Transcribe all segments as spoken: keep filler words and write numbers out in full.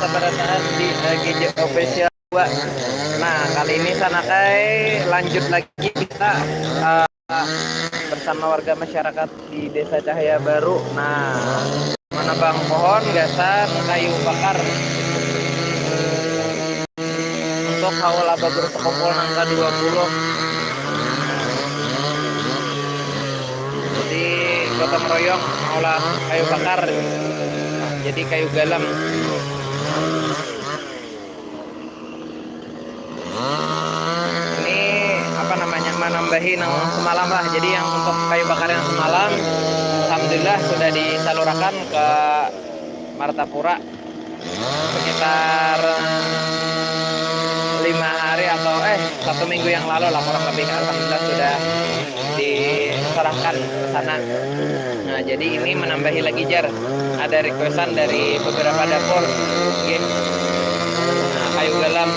sabarataan di, eh, G J Official dua. Nah, kali ini Sanakai lanjut lagi kita, eh, bersama warga masyarakat di Desa Cahaya Baru. Nah, menebang pohon gasan kayu bakar untuk haul abah bersekongkol nang kedua puluh. Jadi gotong royong maulah kayu bakar. Nah, jadi kayu galam. Ini apa namanya, menambahi nang semalam lah. Jadi yang untuk kayu bakar yang semalam, alhamdulillah sudah disalurkan ke Martapura sekitar lima hari atau, eh, satu minggu yang lalu lah kurang lebih. Alhamdulillah sudah diserahkan ke sana. Nah, jadi ini menambahi lagi, jar. Ada requestan dari beberapa dapur. Oke. Nah, kayu galam.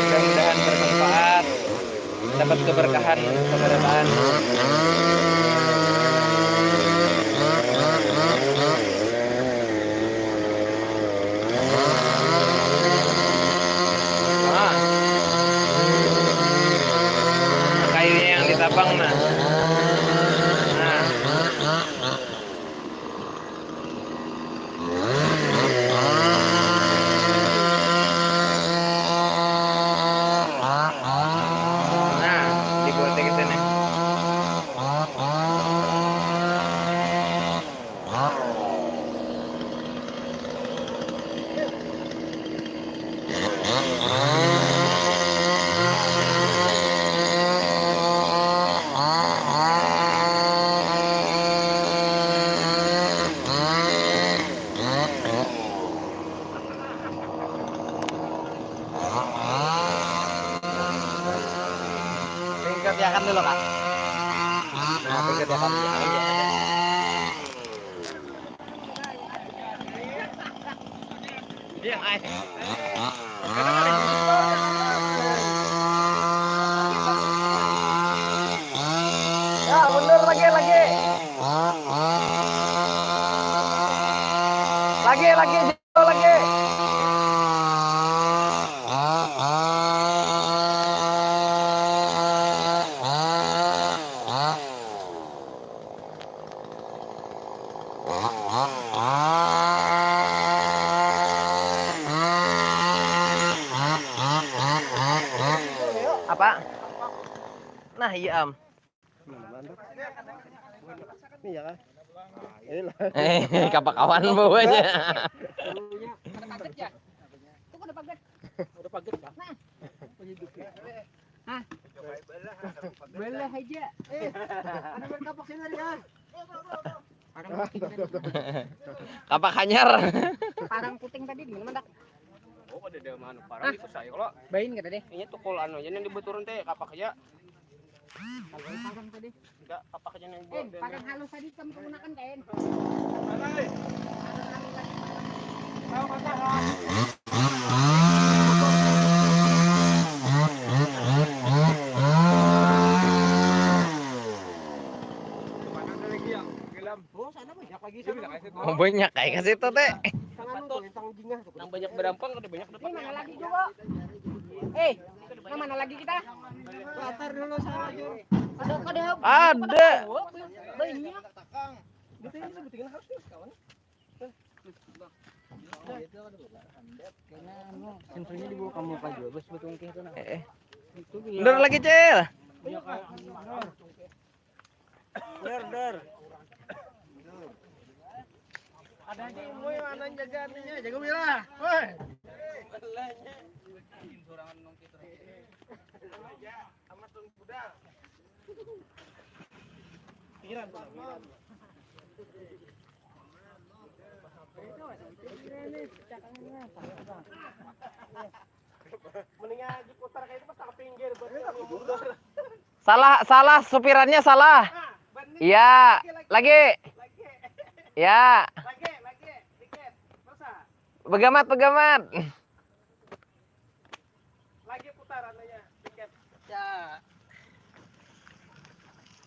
Mudah-mudahan bermanfaat, dapat keberkahan, keberkahan. Nah. Kayunya yang ditabang, nah. Nah. Nah, dibuat kayak gini. Tingkat ya kan dulu, Kak. Nah, tingkat ya kan dulu. Iya, ai. Ya, mundur lagi, lagi. Lagi, lagi, jauh lagi. Apa? Nah, iya, Am. Ini ya kan? Ini lah. Eh, kapakawan bawanya. Ada paget ya? Itu kada paget. Udah paget, Pak. Nah. Hah? Belah aja. Eh, ada berkapak sini ya. Parang puting tadi. Kapak hanyar. Parang puting tadi di mana, Dak? Oh, kada ada mana parang itu saya kalau. Bain kata deh. Ini tukul anu aja yang dibuat turun teh, kapak aja. Parang tadi. Enggak, kapak aja yang Eh, buat. Parang halus tadi kamu gunakan kain. Oh, sana banyak lagi, sana. Oh, banyak kayak ke situ, teh. Tang anu tuh, tang jingah tuh. Nang banyak berampang, kada banyak dapat. Ini mana lagi juga? Eh, yang mana lagi kita? Latar dulu sama aja. Ada, ada. Ada. Banyak. Betul ini sebutingan harus terus, kawan. Kayaknya anu, sensornya dibawa kamu aja, bos, betul itu nah. Eh, eh. Itu dia. Mundur lagi, Cil. Iya, Kak. Dar, dar. Ada aja yang mau yang anang jaga artinya, jaga wilayah. Woi. Amat dong, budal. Pikiran, Pak, pikiran. Mendingan diputar kayak itu pas tak pinggir, buat mundur. Salah, salah, supirannya salah. Iya, lagi. Iya. Begamat, begamat. Lagi putarannya, tiket. Ya.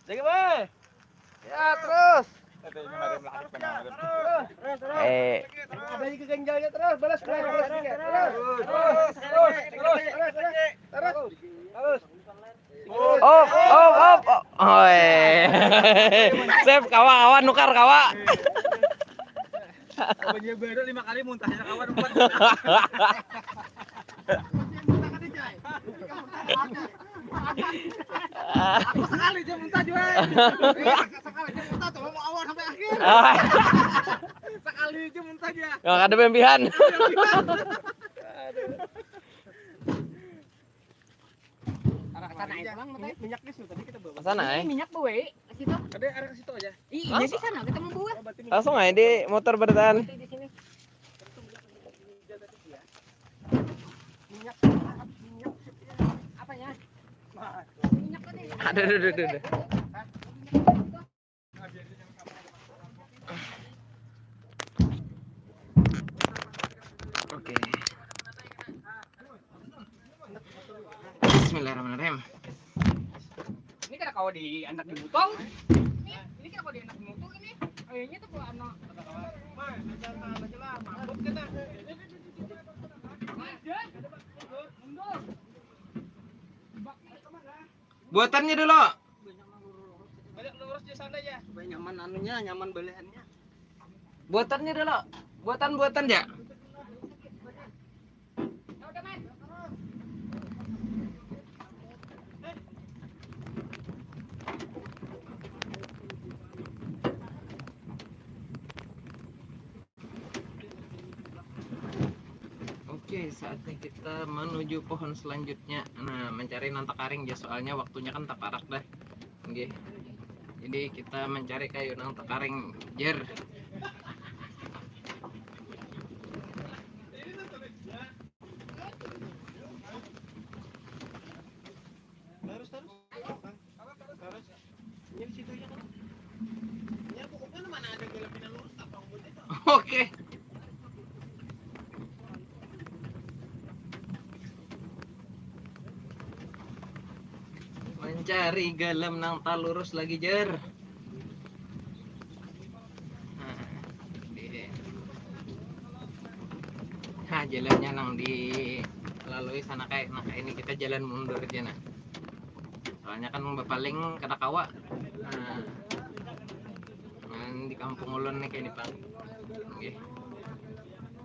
Lagi, Boy. Ya, terus. Eh. Ada lagi ganjalnya terus, balas, balas, balas, balas. Terus, terus, terus, terus, terus, terus. Op, op, op, op. Oi. Sip, kawa, kawa, nukar, kawa. Abahnya baru lima kali muntahnya kawan empat. Aku sekali aja muntah juga. Sekali aja muntah, coba mau awal sampai akhir. Sekali aja muntah dia. Nggak ada pembihan. Arah sana aja. Minyak, minyak di situ tadi kita bawa. Ke sana, eh? Minyak bawa ke situ. Ada arah ke situ aja. Iya, di sana kita mau bawa. Langsung aja di motor bertahan. Di sini. Minyak, minyak, minyak. Apanya? Minyak tadi. Aduh, aduh, aduh, aduh. Oke. Bismillahirrahmanirrahim. Ini kada kawa di anak di butong. Ini, ini kada kawa di anak di butong ini. Kayaknya tuh kalau anak. Mundur. Buatannya dulu. Banyak lurus di sana ya. Supaya nyaman anunya, nyaman belahannya. Buatannya dulu. Buatan-buatan ya. Oke, saatnya kita menuju pohon selanjutnya. Nah, mencari nang takaring ya, soalnya waktunya kan takarak dah. Nggih. Jadi kita mencari kayu nang takaring, jer. Terus, terus. Terus. Ini di situ aja kan. Ini aku mana ada gelapin lurus tak bangun itu. Oke. Mencari galam nang talurus lagi, jer. Nah, di, nah, jalannya nang dilalui sana kayak, nah, kayak ini kita jalan mundur aja, nah. Soalnya kan bapaling kada kawa. Nah, nah, di kampung ulun nih kayak ini, Bang. Oke.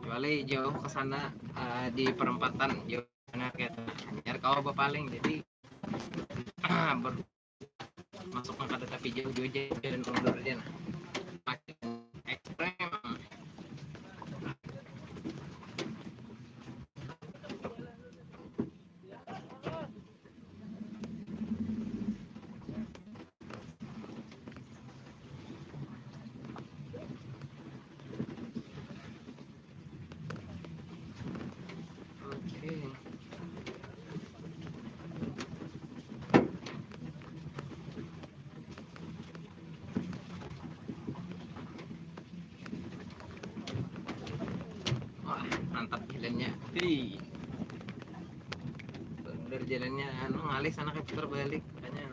Kecuali jauh ke sana, eh, di perempatan, jauh. Nah, kayak hanyar kawa bapaling, jadi ber-, masuk ke kada tapi jauh-jauh aja dan mundur aja, nah. Makin ekstrem. Oke. Wah, mantap jalannya. Hei. Bener jalannya, anu, ngalih sana kayak putar balik, makanya.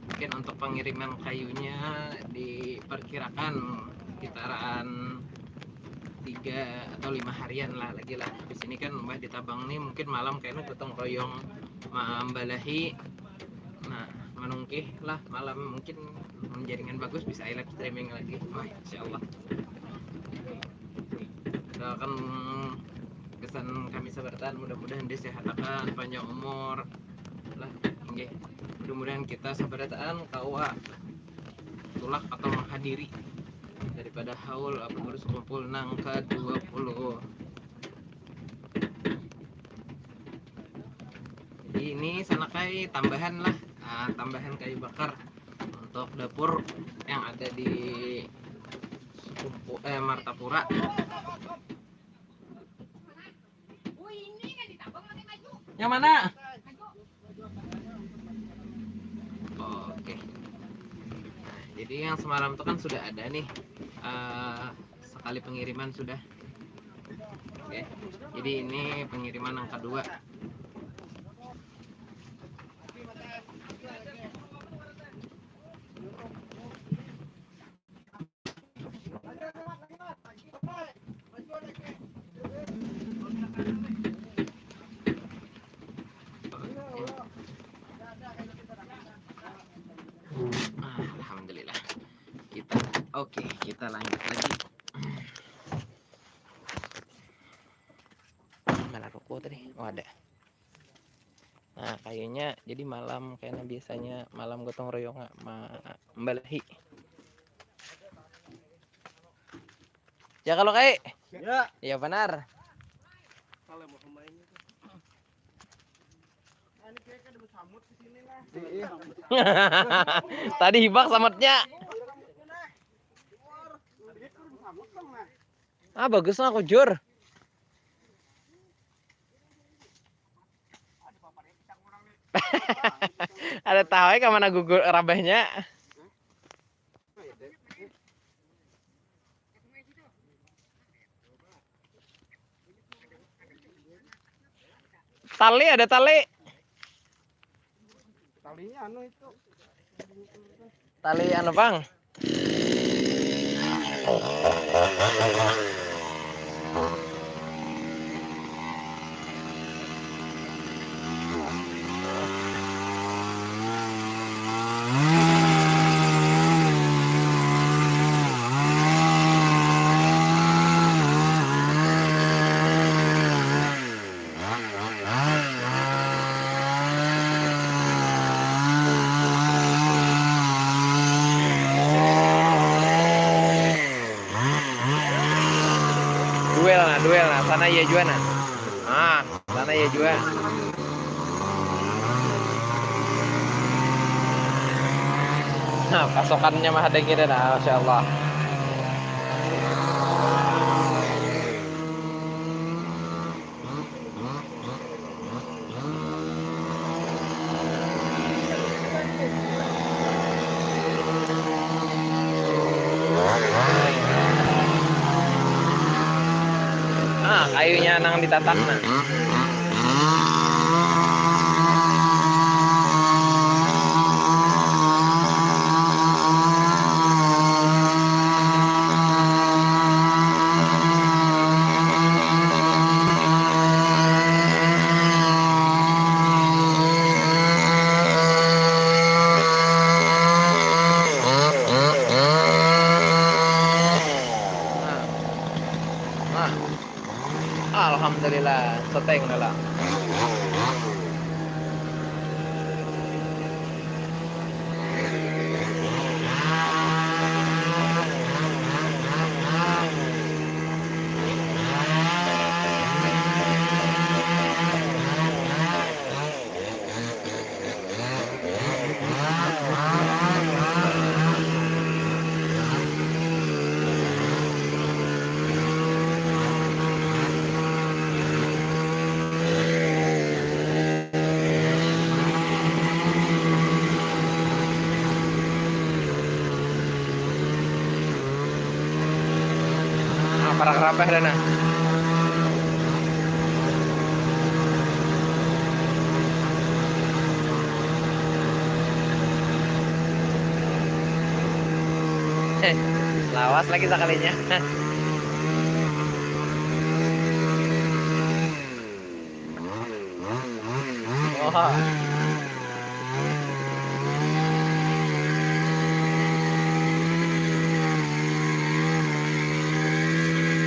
Mungkin untuk pengiriman kayunya diperkirakan sekitaran tiga atau lima harian lah lagi lah. Habis ini kan mbah ditabang nih, mungkin malam kayaknya gotong royong mambalahi. Nah, manungkih lah malam, mungkin mun jaringan bagus bisa live streaming lagi. Wah, insya Allah. Doakan gasan kami sabarataan, mudah-mudahan disehatakan, panjang umur lah. Nggih. Mudah-mudahan kita sabarataan kawa tulak atau menghadiri daripada haul apa, baru sekumpul nang ke dua puluh. Jadi ini sanakai tambahan lah, ah, tambahan kayu bakar untuk dapur yang ada di Sukumpu-, eh, Martapura. Yang mana? Oke. Nah, jadi yang semalam itu kan sudah ada nih, eh, sekali pengiriman sudah. Oke. Jadi ini pengiriman yang kedua. Kita lanjut lagi. Mana ruko tadi? Oh, ada. Nah, kayunya jadi malam, kayaknya biasanya malam gotong royong, ah, ma-, membalahi. Ya, kalau kayak, ya, ya, benar. Kalau mau main itu. Tadi hibak samutnya. Ah, bagus lah, kujur. Ada tahu ya kemana gugur rabahnya. Tali, ada tali. Talinya anu itu. Tali anu, Bang. Duel nah, duel nah, sana iya jua nah. Ah, sana iya jua. Nah, pasokannya mah ada gini nah, masya Allah. Ah, kayunya nang ditatak nah. Alhamdulillah, seteng lah. Ah, parak rapeh dah nah. Heh, lawas lagi sakalinya. Wah.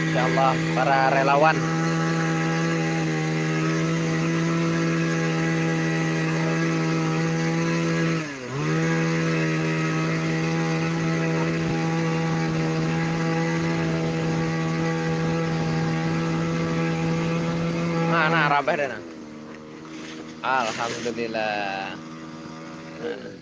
Insyaallah, para relawan. Nah, nah, rabah dah, nah. Alhamdulillah. Nah.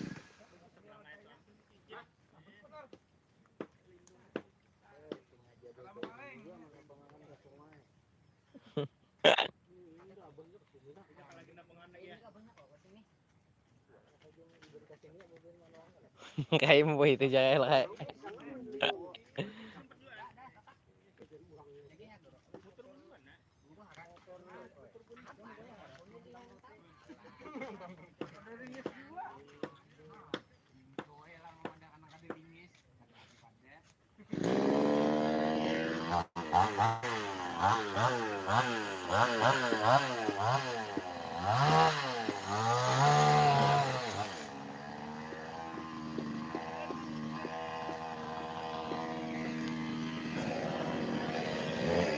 Kayak mau itu jaga lah, kayak.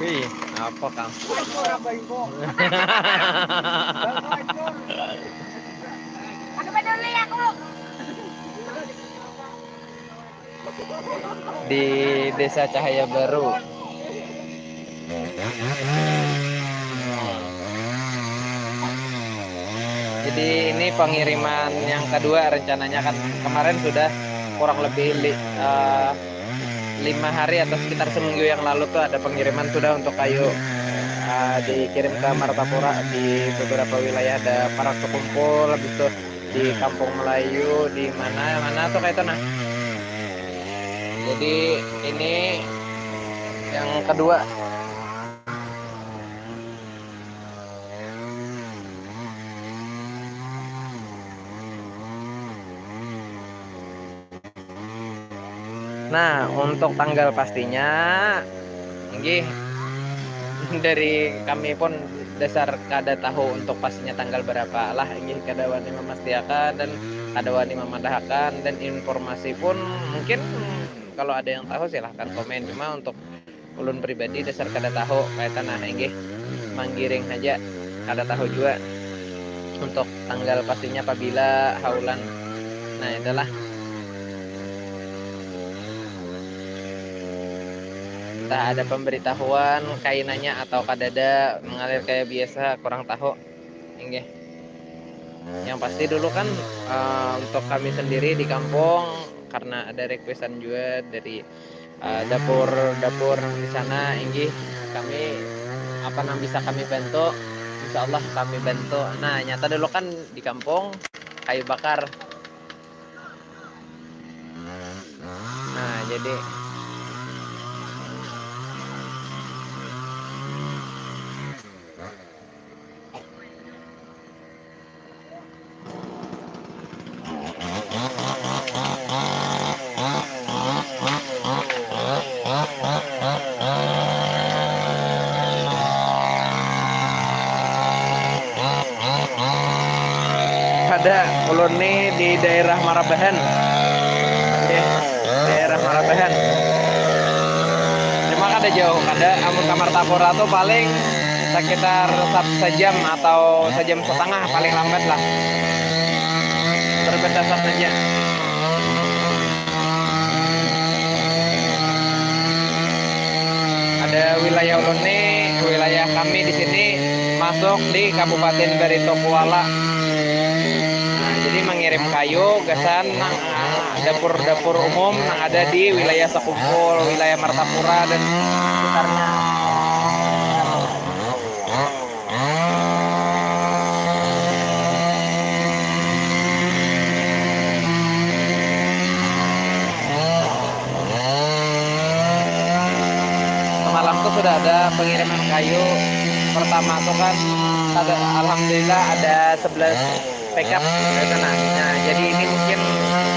Wih, apa kang? Di Desa Cahaya Baru. Jadi ini pengiriman yang kedua, rencananya kan kemarin sudah kurang lebih li- eh, lima hari atau sekitar seminggu yang lalu tuh ada pengiriman sudah untuk kayu, eh, dikirim ke Martapura. Di beberapa wilayah ada parak sekumpul, habis itu di Kampung Melayu, di mana mana tuh kayak itu nah. Jadi ini yang kedua. Nah, untuk tanggal pastinya, inggih, dari kami pun dasar kada tahu untuk pastinya tanggal berapa lah, inggih, kada wani memastiakan dan kada wani memadahakan, dan informasi pun mungkin kalau ada yang tahu silahkan komen, cuma untuk ulun pribadi dasar kada tahu, kaitan nah, inggih, manggiring saja, kada tahu juga untuk tanggal pastinya pabila haulan. Nah, itulah, entah ada pemberitahuan kainanya atau kadada, mengalir kayak biasa, kurang tahu, inggih. Yang pasti dulu kan, eh, untuk kami sendiri di kampung, karena ada requestan juga dari, eh, dapur-dapur di sana, inggih, kami, apa nang bisa kami bantu, insya Allah kami bantu. Nah, nyata dulu kan di kampung kayu bakar. Nah, jadi Kada, ulun ni di daerah Marabahan. Oke, daerah Marabahan. Cuma kada jauh, kada. Amun ka Martapura tu paling sekitar sat-, sejam atau sejam setengah paling lambat lah. Berbatasan saja. Ada wilayah ulun ni, wilayah kami di sini masuk di Kabupaten Barito Kuala. Nah, jadi mengirim kayu gasan nang, ah, dapur-dapur umum nang ada di wilayah Sekumpul, wilayah Martapura dan sekitarnya. Semalam tuh sudah ada pengiriman kayu. Pertama tuh kan ada, alhamdulillah ada sebelas pickup ke sana. Nah, jadi ini mungkin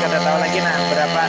kada tahu lagi nah berapa.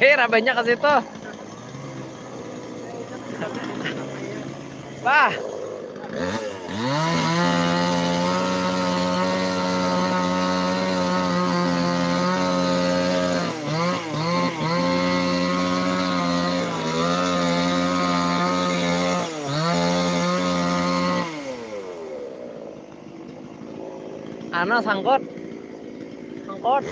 Hei, rabahnya ke situ. Wah. Anu, sangkut. Sangkut.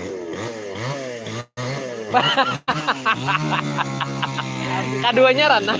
Kaduanya ranah.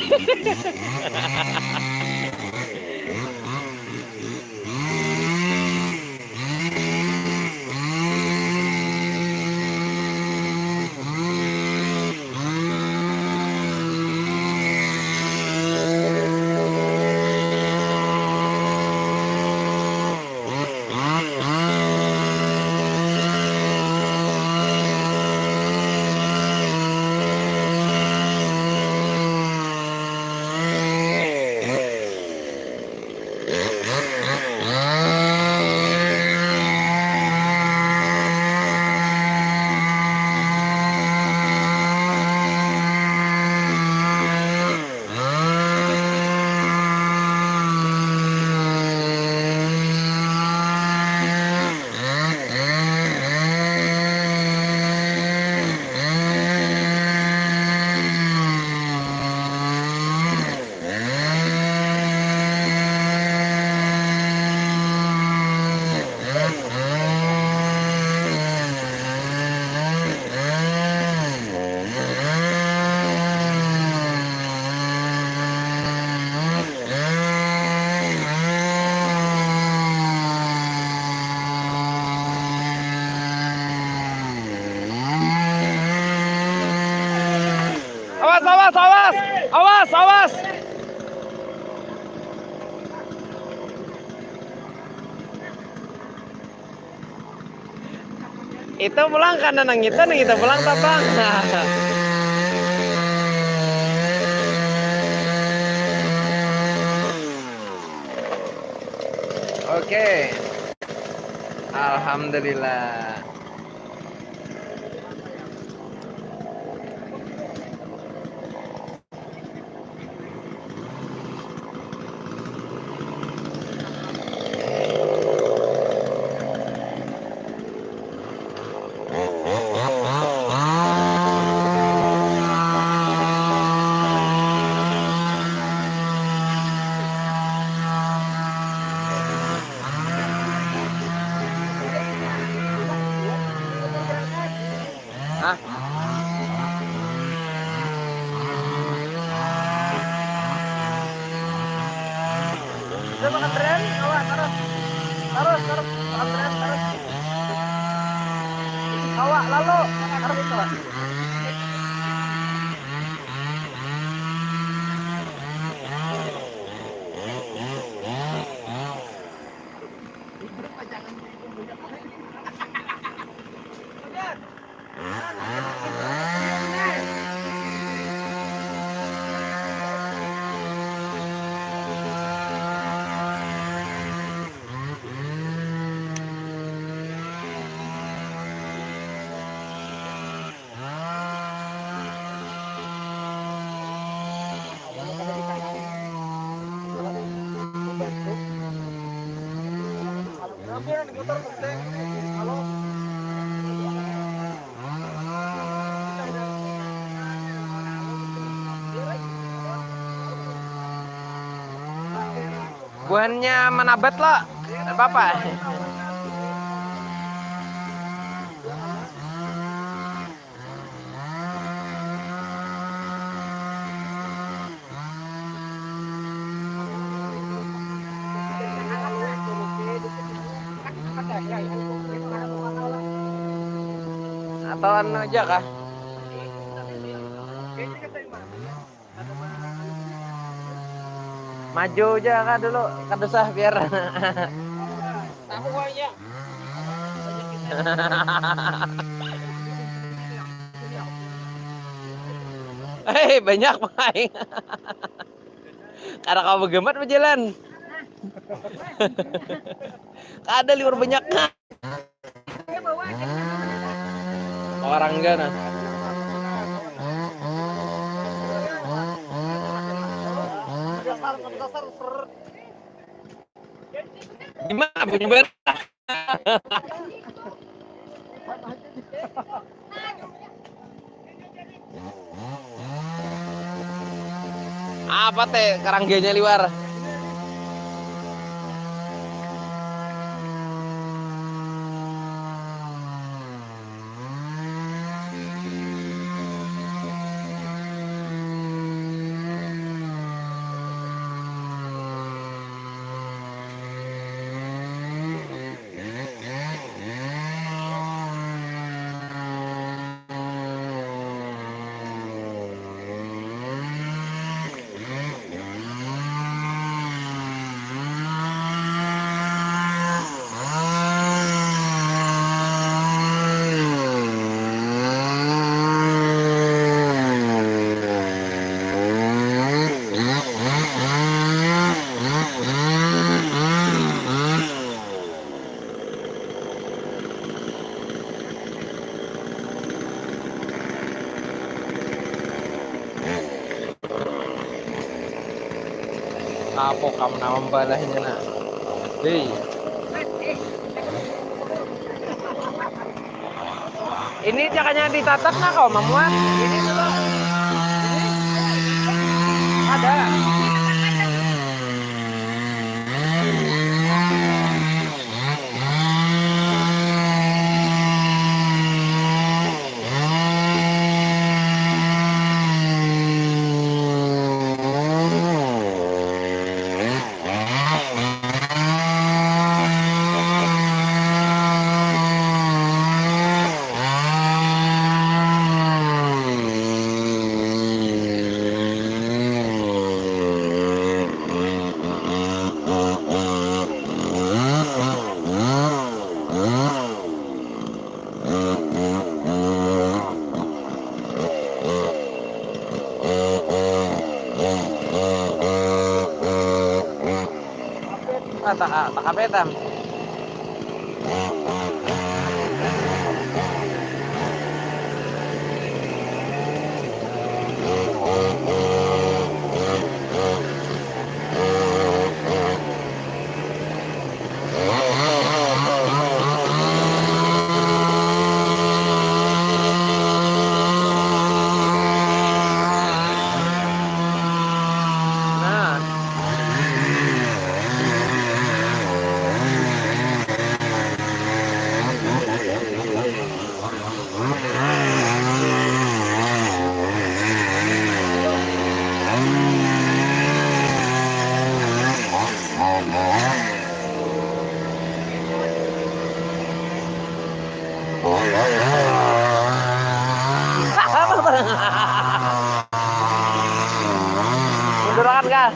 Awas, awas, awas. Awas, awas. Itu pulang karena nang itu, nang itu pulang tapang. Oke. Alhamdulillah. Hah? Udah makan brand, kawa terus. Terus, terus, makan brand, terus. Kawa, lalu, terus, kawa. Buhannya manabat lo, apa-apa. Atau anu aja kah? Maju aja kah dulu, kada usah biar. Hei, banyak pakai. Kada kawa bagamat bajalan. Kada liwar banyak. Orang gana. Di mana punya barang? Apa teh karangganya liwar? Apa kamu nama membalahnya nak? Hei. Ini cakanya ditatap nah kau mamuan. Ini dulu. Ini ada. Ah, tak, tak apa ya, Tam? Mundurakan kah?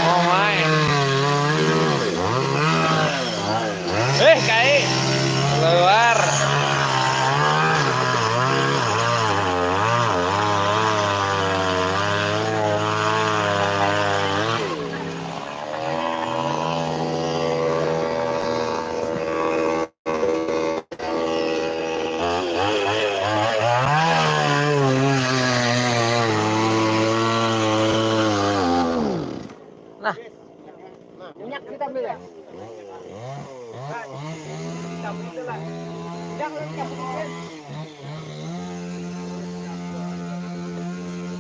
Oh my. Eh, kai. Keluar. Nah. Minyak kita beli ya.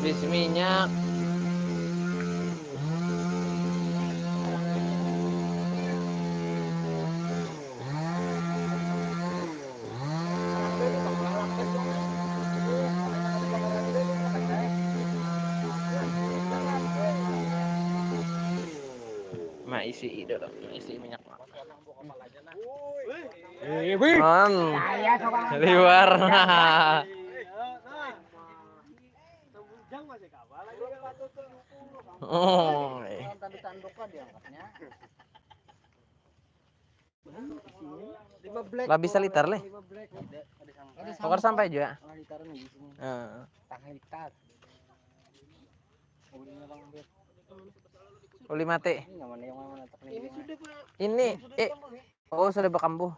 Bis minyak. Nah, isi dulu, nah, isi minyak. Man. Liwar. Oh. Lah bisa liter leh. Tukar sampai juga. Heeh. Uli mati. Ini eh, oh, sudah bakambuh.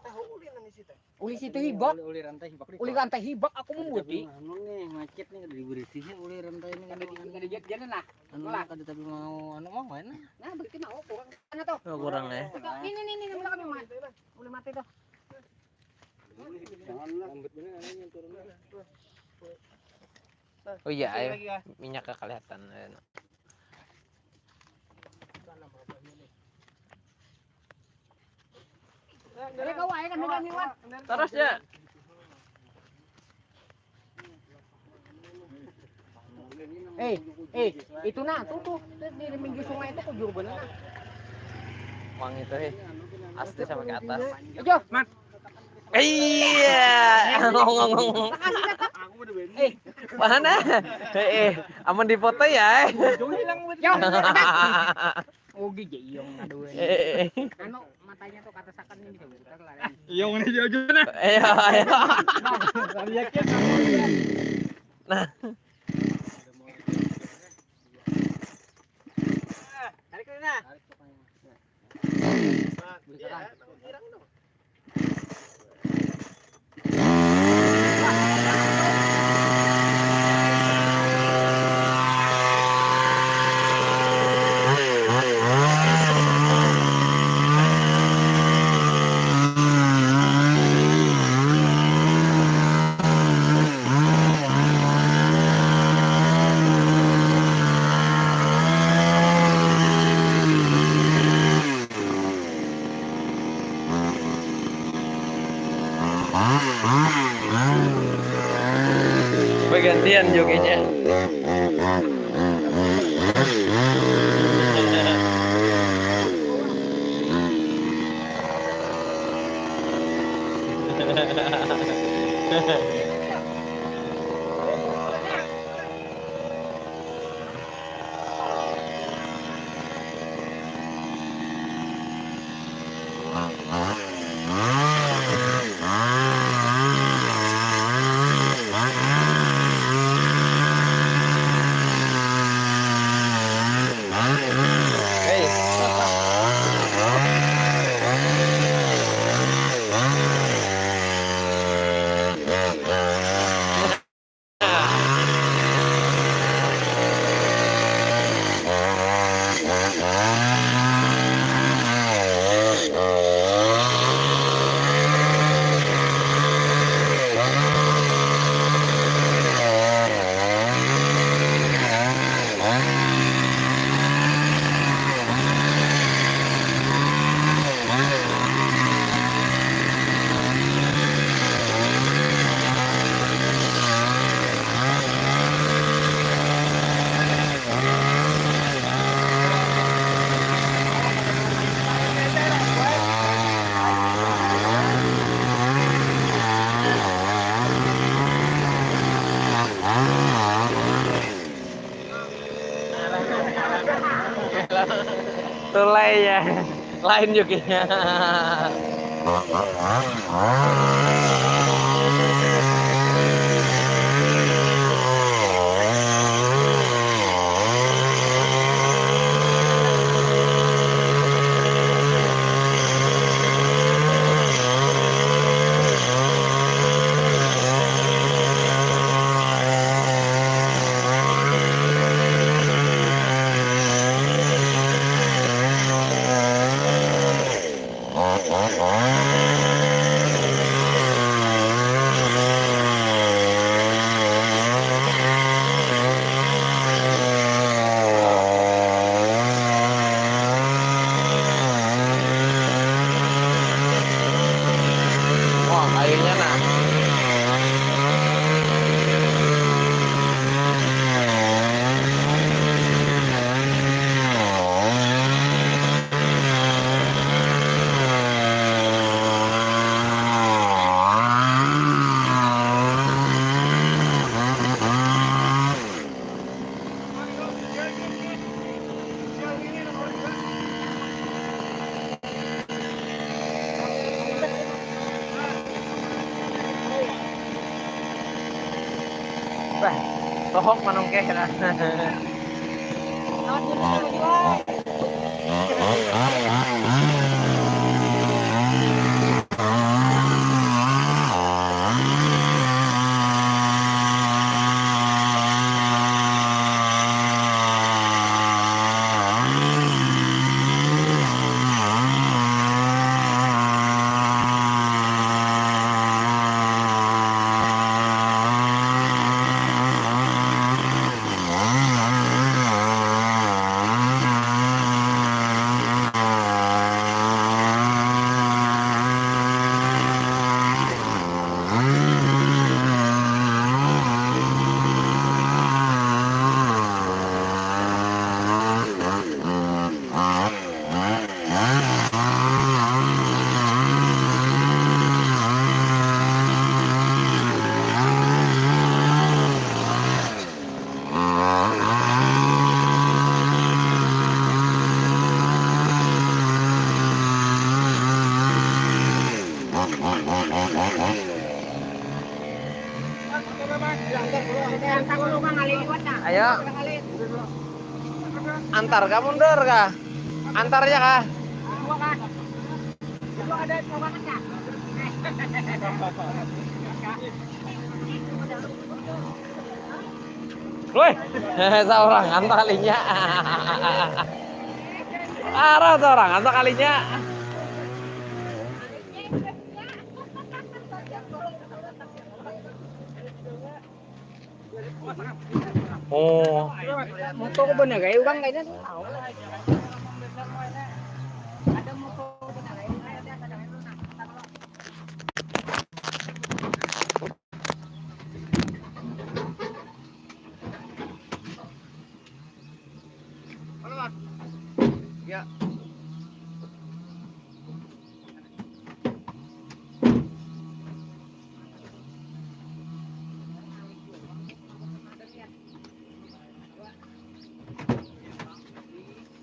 Uli situ hibak. Uli rantai hibak. Uli rantai hibak aku membuti. Anu nih, macet nih, kada diberisi sih uli rantai ini. Kada di, kada di, jangan nah. Anu kada tapi mau anu mau mana? Nah, begitu mau kurang sana tuh. Oh, kurang ya. Ini nih nih nih belakang yang mana? Uli mati tuh. Jangan lah. Lambat benar anaknya turun. Oh iya, ayo. Minyak kelihatan. Terus ya. Eh, eh, itu nah, tuh tuh, tuh di pinggir sungai itu kujur bener nah. Wang itu eh, asti sampai ke atas. Ayo, Mat. Iya, ngomong-ngomong. Eh, mana? Eh, eh, aman di foto ya. Ujung hilang. Oke, je iyong aduh. Eh, eh, eh. Anu matanya tuh kata sakan ini sebentar lah. Iyong ini jauh nah. Ayo, ayo. Nah, lihat ya. Nah. Tarik dulu nah. Tarik pokoknya. Nah. Nah, ya, girang dong. Bagantian jogetnya. Tulai ya. Lain juga. Wah, kayunya nah. Bah, tohok manungkeh lah. Ayo. Antar kah mundur kah? Antar aja kah? Woi, seorang antar kalinya. Arah seorang antar kalinya. Oh. Motor bener kayak orang kayaknya tahu. Halo, Mas. Ya.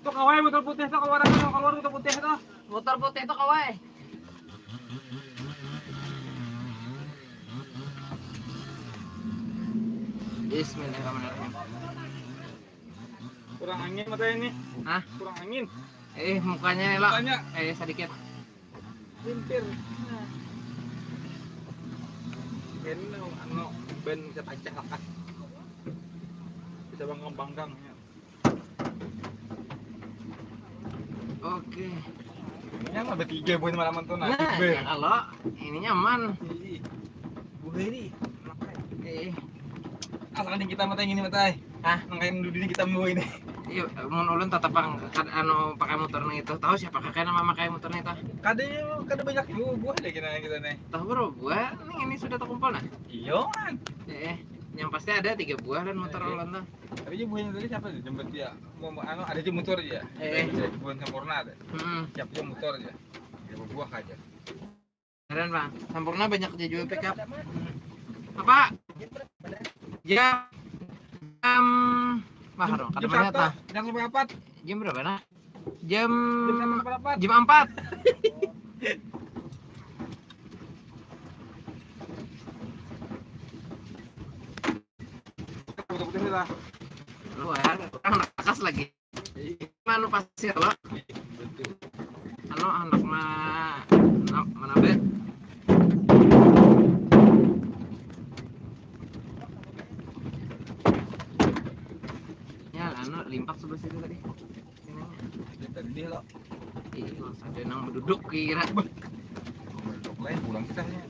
Tuh, kawai motor putih tuh, keluar tuh, keluar motor putih tuh. Motor putih tuh, kawai. Bismillahirrahmanirrahim. Kurang angin mata ini. Hah? Kurang angin. Eh, mukanya elok. Mukanya. Eh, sedikit. Limpir. Ini anu, ben bisa pacah lah. Bisa bangkang-bangkang, ya. Oke. Ini mah bertiga buhan malaman tuh, nah, nah, ya kalau ini nyaman. Iya. Buheri. Eh. Asal ada kita mata ini mata. Hah? Nang kayak dulu ini kita mau ini. Iya, mun ulun tetap pang-, kad-, anu, pakai motor nang itu. Tahu siapa kakek nama pakai motor nang itu? Kada, kada banyak juga buah deh kita, kita nih. Tahu berapa buah? Nih, ini sudah terkumpul nah. Iya kan. Eh, yang pasti ada tiga buah dan motor ulun tuh. Tapi ini buahnya tadi siapa sih? Jemput dia. Mau, mau anu, ada aja motor aja. Eh. Bukan sempurna ada. Hmm. Siapa aja motor aja. Tiga buah aja. Keren, Bang. Sempurna banyak aja juga pick up. Apa? Jam, jam, wah, jam, jam satu, jam empat. Jam berapa, nah? Jam, jam satu empat. Jam empat. Betul-betul lah. Luar, kurang nakas lagi. Anu pasir lo. Anu anak ma, ma, mana bet? Ya, anu limpak sebelah situ tadi. Tadi lo. Iya, ada nang duduk kira. Duduk lain pulang kita ya.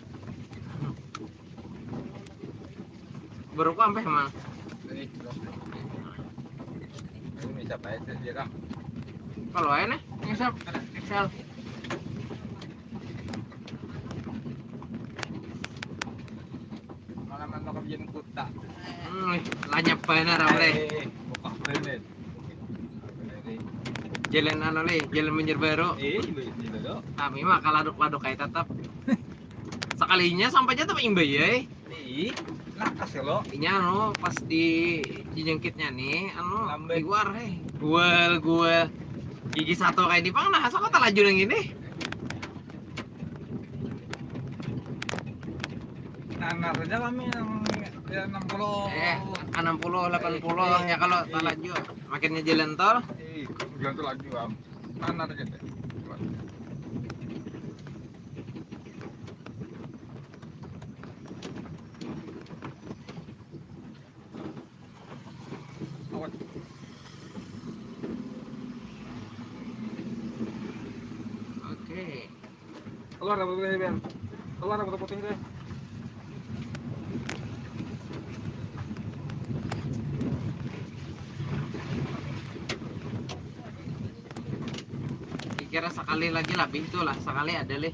Baru ku ampeh, Mang. Ini, ini siapa ya, dia, Kang? Kalau aja nih, ngisap, Excel. Malam-malam makan bikin kuta. Hmm, lanyap banar, Amre. Eh, bokah bener. Jalan anu lih, jalan Banjarbaru. Eh, iya, iya, iya. Kami mah kaladuk-laduk kayak tetap. Sekalinya sampai aja tapi imbai ya. Ih, nakas ya lo. Inya anu pas di jejengkitnya nih, anu lambat. Liwar, eh. Gual, gual. Gigi satu kayak di pang, nah, asa kota laju nang ini. Nah, nah, saja kami yang ya, enam puluh. Eh, enam puluh, delapan puluh, eh, ya kalau eh, tak laju. Makinnya jalan tol. Eh, jalan tol laju, am. Nah, nah, saja deh. Oke. Keluar rambut putih, Bang. Keluar rambut putih deh. Kira sekali lagi labih tuh lah, sekali ada lih.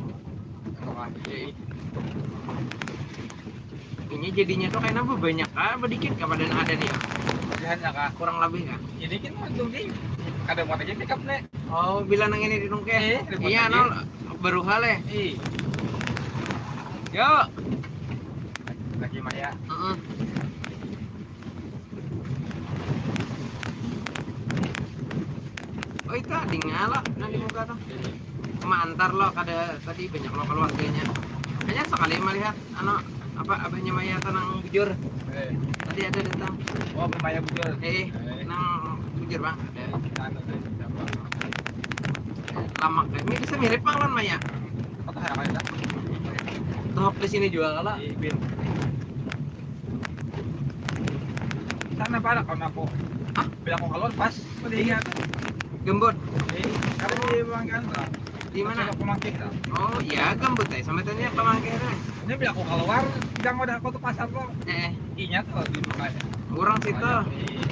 Ini jadinya tuh kayaknya banyak kah, sedikit kah, padahal ada nih. Bagiannya kah? Kurang lebih kah? Ini kan untung deh. Kada kuat aja pick up nih. Oh, bila nang ini ditungkeh. Eh, iya, nol baru hal ya. Iya. Yuk. Lagi Maya. Heeh. Oh, itu ada ngala nang di muka tuh. Cuma antar lo, kada tadi banyak lo keluarganya. Hanya sekali melihat anu apa abahnya Maya tuh nang bujur. Eh. Tadi ada datang. Oh, Maya bujur. Eh, eh, nang bujur, Bang. Ada. Kita anu tuh, siapa? Lamak. Ini bisa mirip, Bang, lawan Maya. Apa harapan kita? Tuh di sini juga kalau. Iya, Bin. Sana pada kawan aku. Ah, bila aku keluar pas melihat gembut. Eh, kalau di Bangkan tuh. Di mana? Pemangkih tuh. Oh iya, gembut eh. Sama tanya pemangkih tuh. Ini bila aku keluar, jangan udah aku tuh pasar tuh. Eh, inya tuh di bukanya. Orang situ. Iya.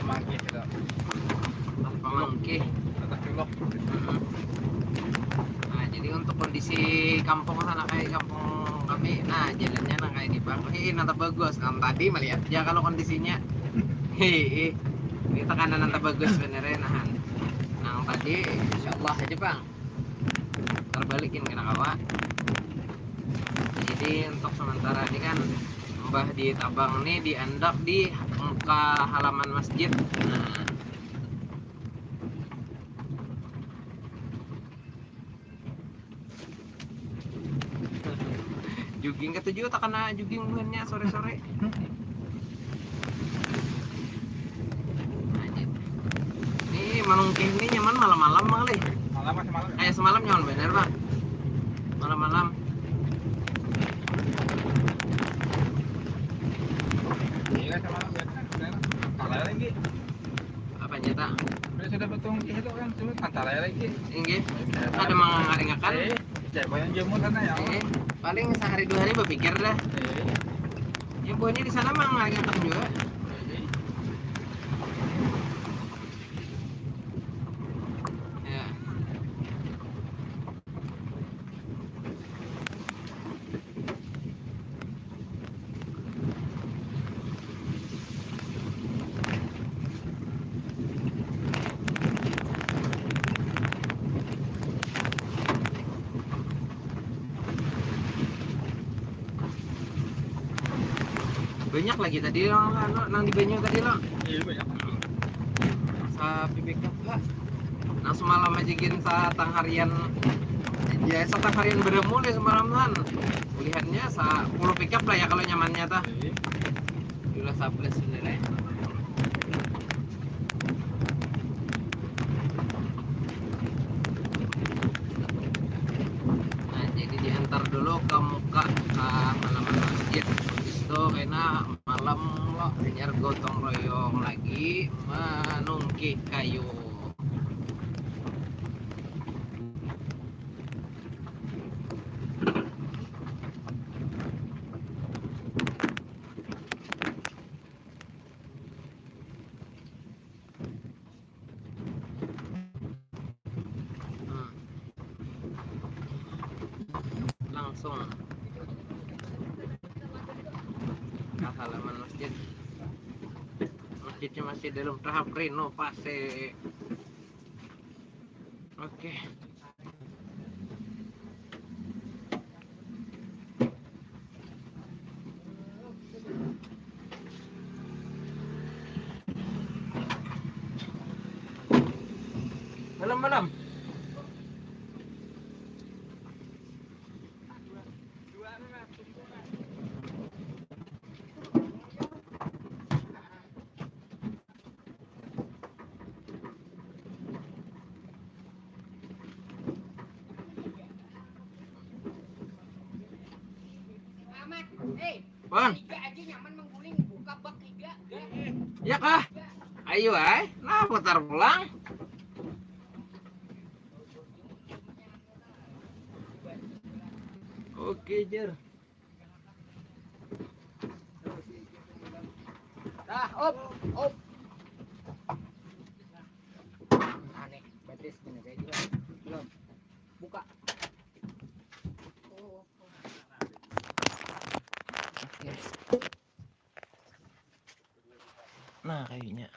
Pemangkih kita. Pemangkih. Tetap culok. Nah, jadi untuk kondisi kampung sana kayak kampung kami, nah jalannya nah kayak di bang, hei, nanta bagus. Nah, tadi melihat ya kalau kondisinya, hei, ini tekanan nanta bagus sebenarnya, nah, nah tadi insya Allah aja bang. Terbalikin kena kawa. Jadi untuk sementara ini kan mbah di tabang ini diandak di muka halaman masjid. Nah. Jogging ketujuh tak kena jogging buhannya sore-sore. Ini manungkih ini nyaman malam-malam, Bang, leh. Malam, Mas, malam. Kayak semalam nyaman bener, Bang. Malam-malam. Iya, semalam biasa. Kalau lagi. Apa nyata? Sudah, sudah betungkih itu kan, cuma santai lagi. Inggih. Ada mangaringakan. Eh, cek yang jemur sana ya. Eh, paling sehari dua hari berpikir dah. Eh. Yang buahnya di sana mangaringakan juga. Eh. Ya. Banyak lagi tadi lo, anu, nang di banyu tadi lo. Sa pick up lah. Nang semalam aja gin sa tangharian, ya, sa tangharian beramu deh semalam kan. Ulihannya sa puluh pick up lah ya kalau nyamannya tah. Itulah sablas sebenarnya. Nah, jadi diantar dulu ke muka, ke halaman masjid. Habis itu kena malam lo hanyar gotong royong lagi menungkih kayu. Hmm. Langsung ke halaman masjid. Masjidnya masih dalam tahap renovasi. Oke. Malam, malam. Amat, eh, Bang. Tiga aja nyaman mengguling, buka bak tiga. Ya kah? Ayo ay, nah putar pulang. Oke, Jer. Dah, op, op. Aneh, batis gini kayak gitu. Belum. Buka. Oke. Nah, kayaknya.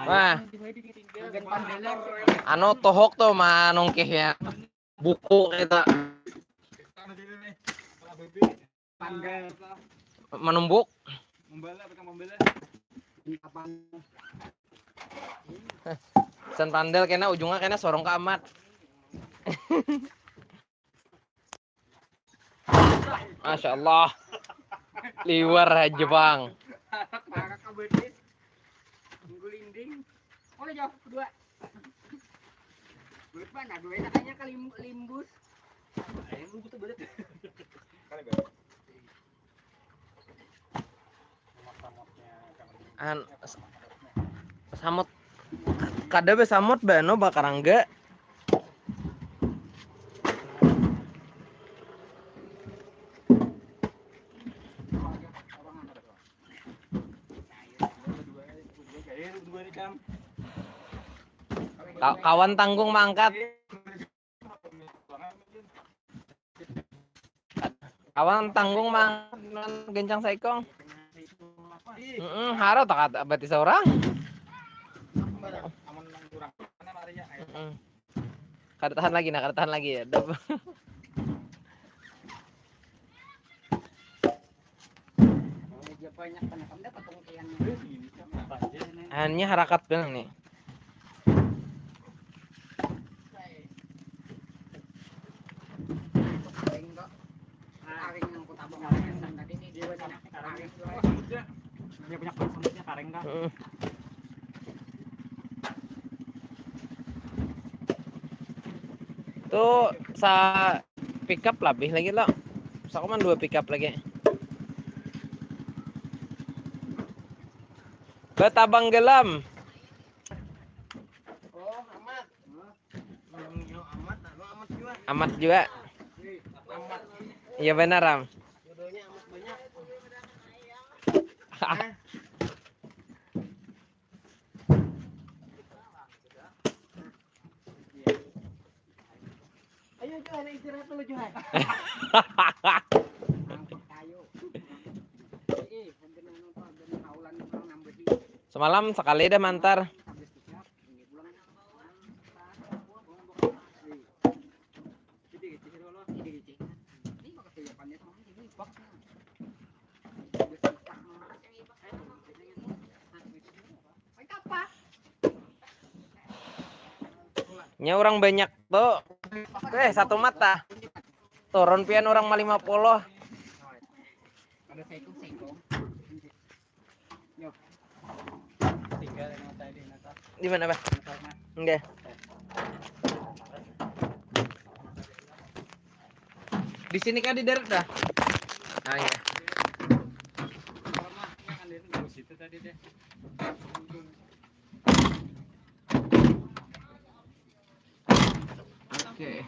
Wah. Anu tohok tuh manungkih ya. Buku kita. Menumbuk. Sen pandel kena ujungnya kena sorong ke amat. Masya Allah. Liwar aja, Bang. Parah kabadis. Nunggu linding. Oh, jauh kedua. Duit mana? Duit aja kali limbus. Ayo lu butuh banget. An samot kada be samot be anu bakarangga. Kawan tanggung mangkat. Kawan tanggung mang gencang saikong. Heeh, haro tak kata berarti seorang. Heeh. Kada tahan lagi nah, kada tahan lagi ya. Hanya harakat bilang nih. Tuh sa pick up labih lagi lo. Sakuman dua pick up lagi. Batabang gelam. Amat juga. Iya benar, Am. Ayo, Johan, istirahat dulu, Johan. Angkut kayu. Ih, hampir nang nonton, hampir nang haulan, kurang nambahi. Semalam sekali dah mantar. Habis siap, ini pulang. Nya orang banyak tuh. Eh, satu mata. Turun pian orang ma lima puluh. Di mana, Bah? Oke. Di sini kan di darat dah. Ah, iya. Oke.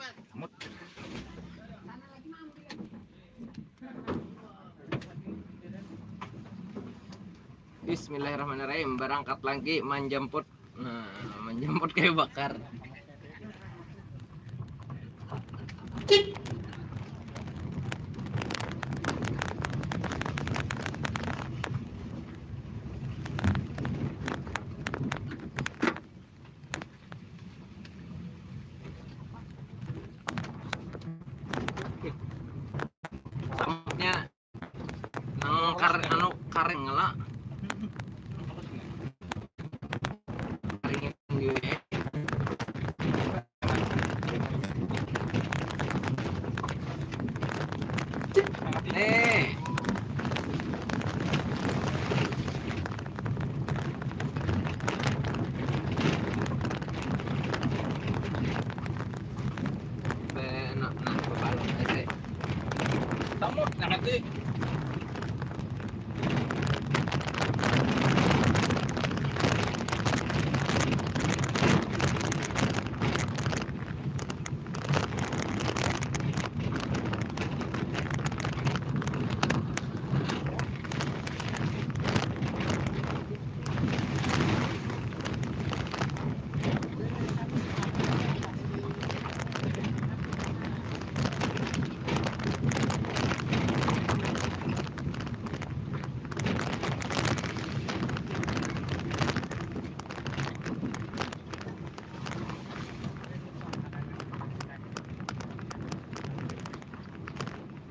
Bismillahirrahmanirrahim. Barangkat lagi manjamput. Nah, manjamput kayu bakar. Samutnya nang kar-, anu, karing lah. Karing jua. Eh. Be-, nah, nah, bebalok aja. Samut, nah, nanti.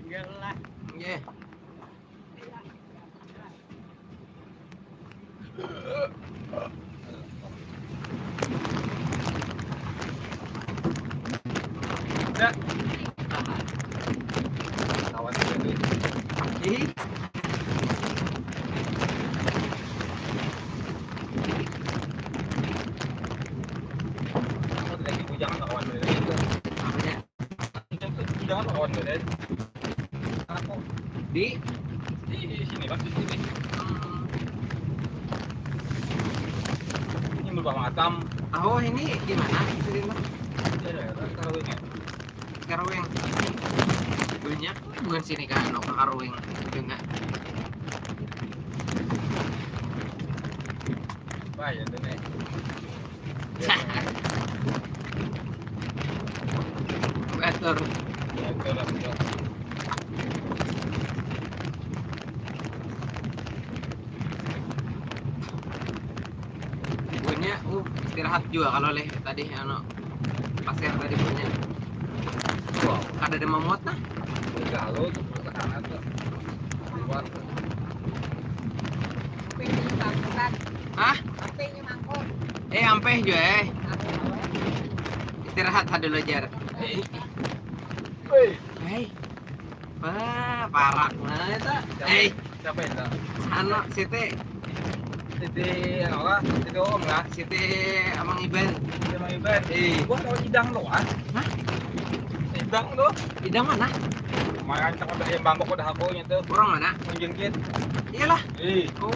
Tinggal lah. Nggih. Kawan ini. Ih. Aku tidak ibu, jangan kawan ini. Apanya? Jangan lawan badan. Aku di, di, di sini, Pak, di sini. Hmm. Ini berubah macam. Oh, ini gimana? Cerita. Iya, iya, kan Karawing ya. Karawing. Banyak, bukan sini kan, no, Karawing. Dengar. Bahaya tuh, nih. Batur. Batur, batur. Ibunya, uh, istirahat juga kalau leh tadi, anu, pasir tadi punya. Wow, kada ada memuat nah. Kalau tuh ke sana tuh. Keluar. Hah? Ampehnya mangkuk. Eh, ampeh jua, eh. Ampeh apa? Istirahat ha dulu, jar. Hei. Hei. Wah, parak. Nah, itu. Siapa? Hei. Siapa itu? Anu, Siti. Siti, anu lah, Siti Om lah. Siti Amang Iban. Siti Amang Iban. Eh. Wah, kalau idang tuh, ah. Hah? Idang tuh. Idang mana? Kemarin tak ada yang bambok udah aku itu. Orang mana? Menjengkit. Iyalah. Ih. Oh.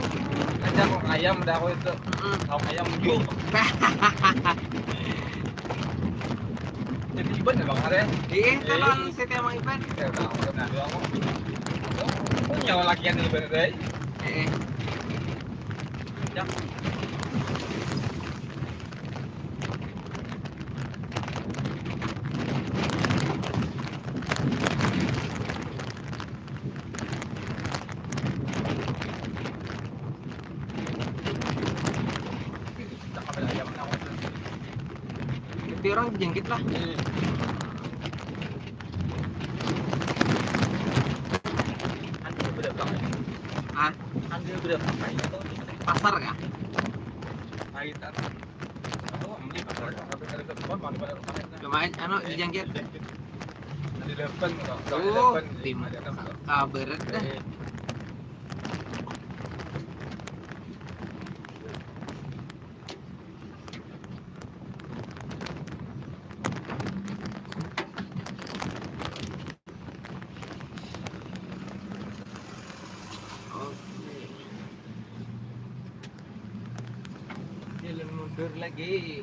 Ada kok ayam udah aku itu. Mm-mm. Tahu ayam jung. Jadi Iban ya, Bang, ada? Iya, eh, calon Siti Amang Iban. Ya, udah, udah, udah, udah. Oh, punya lakian nih, Bang, deh. Eh, eh. Ya. Tapi orang jengkit lah. Hmm. Pasar kah? Lumayan, anu, dijangkit. Tadi delapan, kalau Oh, delapan, tim ada enam, kalau. Kabaret dah. Oke. Jalan mundur lagi.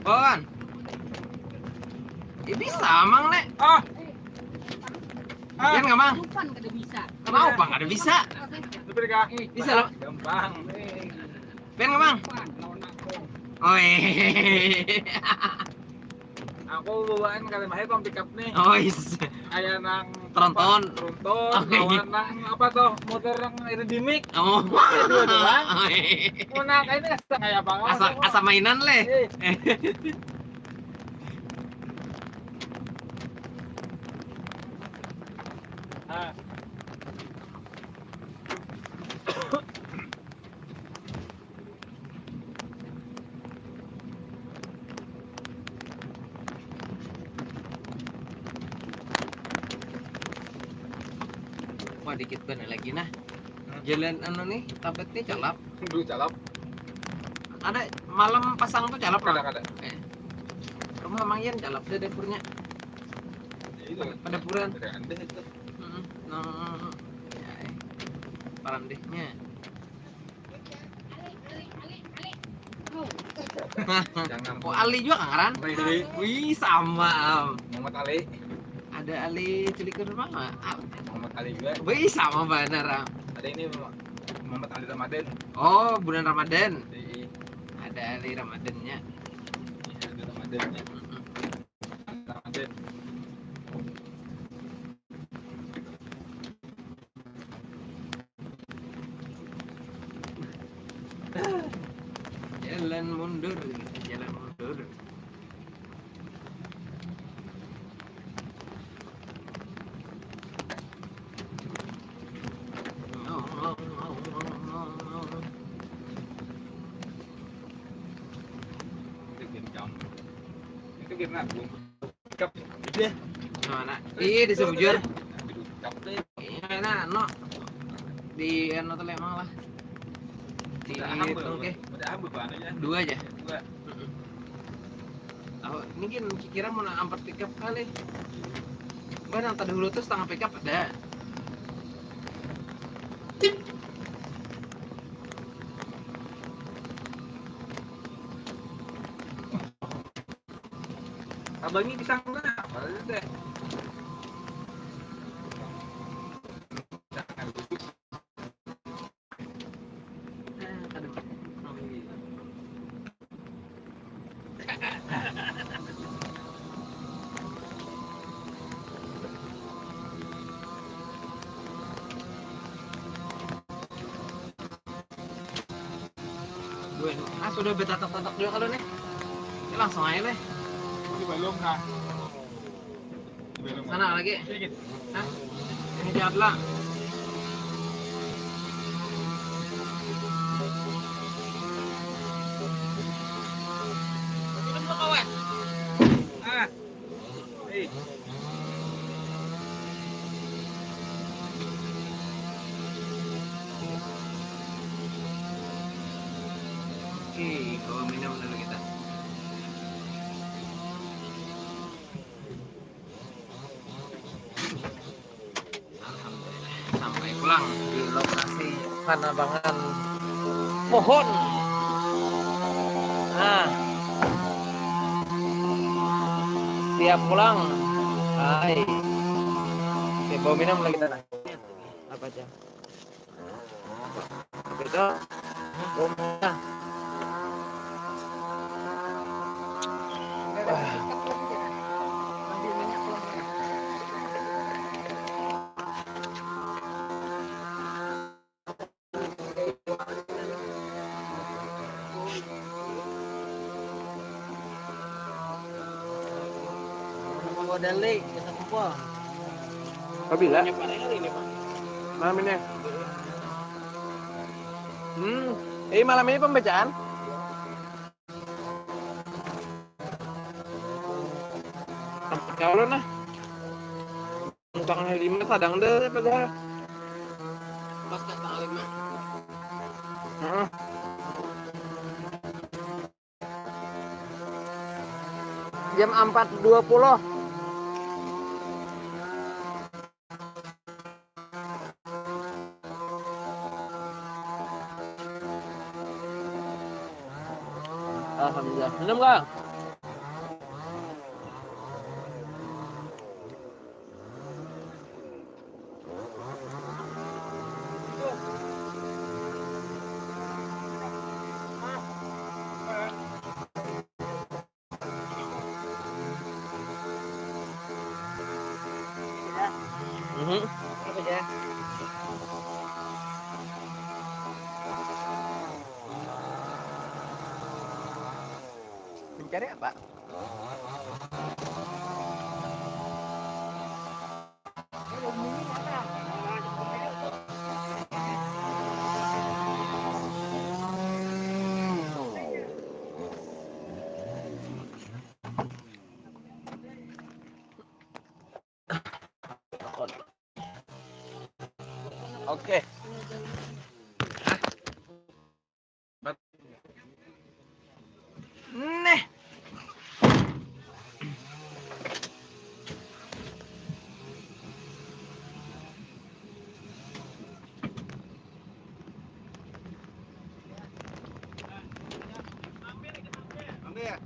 Bon. Ya bisa, Mang, Nek. Ah. Ah. Pian nggak, Mang? Bukan kada bisa. Kenapa nggak ada bisa? Bisa loh. Gampang. Pian nggak, Mang? Oi. Aku bawaan kali mahir pang pickup nih. Oh, is. Kayak nang tronton. Tronton, oh, iya. Lawan nang apa tuh? Motor yang aerodinamik. Oh. Itu doang. Oh, iya. Mau nak ini asa kayak apa? Asa, asa mainan leh. Eh. Ah. Wah, dikit banget lagi nah. Hmm. Jalan anu nih, Tabet nih calap. Dulu calap. Ada malam pasang tuh calap. Ada, ada. Eh. Rumah Mang Yan calap deh dapurnya. Iya, itu. Pada puran. Ada, ada itu. Heeh. Nah, ya, eh. Parandehnya. Oh, Ali juga kan ngaran? Wih, sama, am. Muhammad Ali. Ada Ali Cilikur mama, am. Muhammad Ali juga. Wih, sama banar, am. Ada ini, Muhammad Ali Ramadan. Oh, bulan Ramadan. Iya. Ada Ali Ramadannya. Iya, ada Ramadannya. Mm-mm. Ramadan. Jalan mundur, jalan mundur. Itu game jam. Itu game nabung. Cakep. Iya. Mana? Iya, di Sebujur. Cakep tuh. Iya, nah, no. Di anu tuh emang lah. Di Udah ambil, itu, oke. Udah ambil, Bang, aja. Dua aja. Dua. Mm-mm. Tahu, ini kan kira mau nak ampat pickup kali. Mbak, yang tadi dulu tuh setengah pickup ada. Abangi pisang mana? Mana deh? Duh, ah, sudah betatak-tatak juga kalau nih. Ini langsung aja nih. Ini belum, nah. Ini belum. Sana lagi. Sedikit. Hah? Ini jahat lah. Minum dulu, kawan. Ah. Eh. Oke, kalau minum dulu kita. Alhamdulillah, sampai pulang di lokasi panabangan pohon. Nah, siap pulang. Hai. Oke, bawa minum lagi, tanah. Apa aja? Oke, Cok. Rumah. Model lagi, kita kumpul. Pabila? Malam ini. Hmm, eh, malam ini pembacaan? Tempat kau lo nah. Tanggal lima sadang deh padahal. Pas tanggal lima. Heeh. Jam empat dua puluh. Alhamdulillah. Minum, Kang. Mhm. Apa ya? Mencari apa? Oke. Neh. Ambil.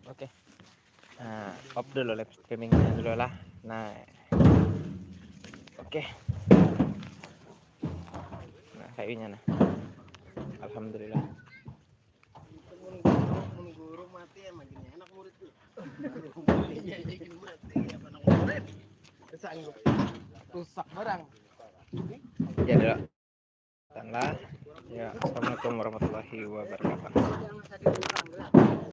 Oke. Nah, off dulu live streamingnya dulu lah. Nah. Oke. Nah, kayaknya nah. Alhamdulillah. Mun guru, mun guru mati ya makin anak murid tuh. Iya, iya, gini mati ya anak murid. Sanggup. Rusak barang. Ya, dulu. Lah. Ya, assalamualaikum warahmatullahi wabarakatuh.